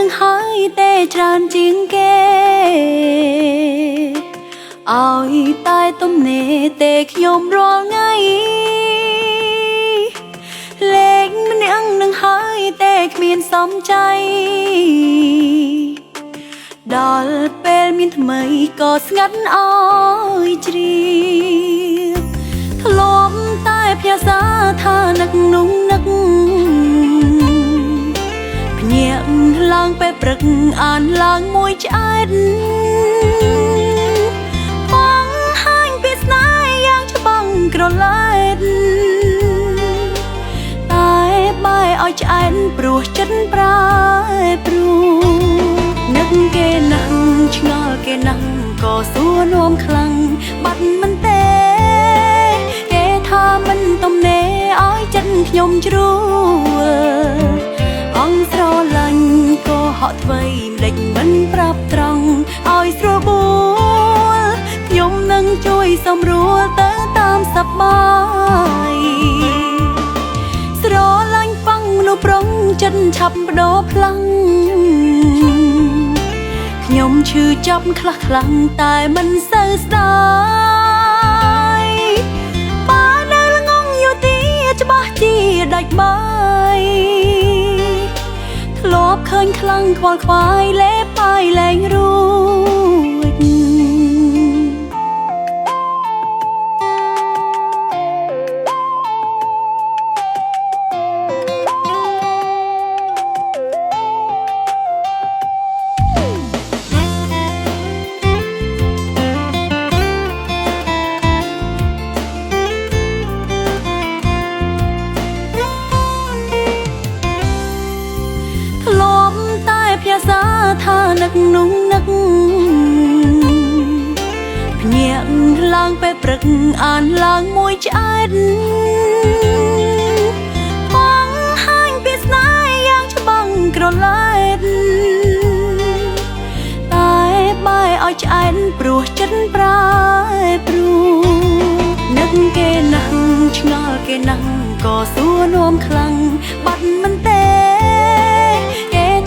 នឹងហើយទេច្រើនជាងគេឲ្យតែទំនេរទេខ្ញុំរាល់ថ្ងៃលេងម្នាក់នឹងហើយទេគ្មានសំចៃដល់ពេលមានថ្មីក៏ស្ងាត់អោយជ្រាបធ្លាប់តែភាសាថានឹកនោះនឹកភ្ញាក់ឡើងពេលព្រឹកអានឡើងមួយឆ្អែតបង្ហាញពីស្នេហ៍យ៉ាងច្បាំងក្រឡែតតែបែរឲ្យឆ្អែតព្រោះចិត្តប្រែប្រួលនឹកគេណាស់ឆ្ងល់គេណាស់ក៏សួរនាំខ្លាំងបាត់មិនទេគេថាមិនទំនេរឲ្យចិត្តខ្ញុំជ្រួលអង្គស្រឡាញ់ក៏ហក់ថ្វីម្ដេចមិនប្រាប់ត្រង់ឲ្យស្រួលបួលខ្ញុំនឹងជួយសម្រួលទៅតាមសប្បាយស្រឡាញ់ប៉ាំងមនុស្សប្រុងចិត្តឆាប់បដូរផ្លាំងខ្ញុំឈឺចាប់ខ្លះខ្លាំងតែមិនសូវស្ដាយបើនៅល្ងងយោទាច្បាស់ជាដាច់បាយធ្លាប់ឃើញខ្លាំងខ្វល់ខ្វាយលេបបាយលែងរួចភាសាថានឹកនោះនឹកភ្ញាក់ឡើងពេលព្រឹកអានឡើងមួយឆ្អែតបង្ហាញពីស្នេហ៍យ៉ាងច្បាំងក្រឡែតតែបែរឲ្យឆ្អែតព្រោះចិត្តប្រែប្រួលនឹកគេណាស់ឆ្ងល់គេណាស់ក៏សួរនាំខ្លាំងបាត់មិនទេ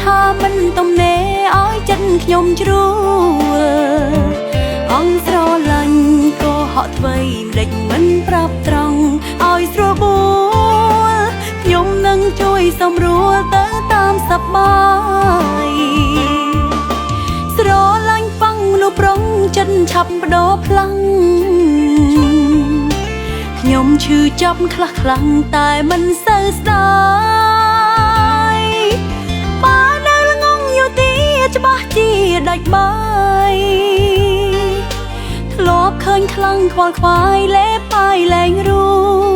ថាមិនទំនេរឲ្យចិត្តខ្ញុំជ្រួលអង្គស្រឡាញ់ក៏ហក់ថ្វីម្ដេចមិនប្រាប់ត្រង់ឲ្យស្រួលបួលខ្ញុំនឹងជួយសម្រួលទៅតាមសប្បាយស្រឡាញ់ប៉ាំងមនុស្សប្រុងចិត្តឆាប់បដូរផ្លាំងខ្ញុំឈឺចាប់ខ្លះខ្លាំងតែមិនសូវស្ដាយច្បាស់ជាដាច់បាយធ្លាប់ឃើញខ្លាំងខ្វល់ខ្វាយលេបបាយលែងរួ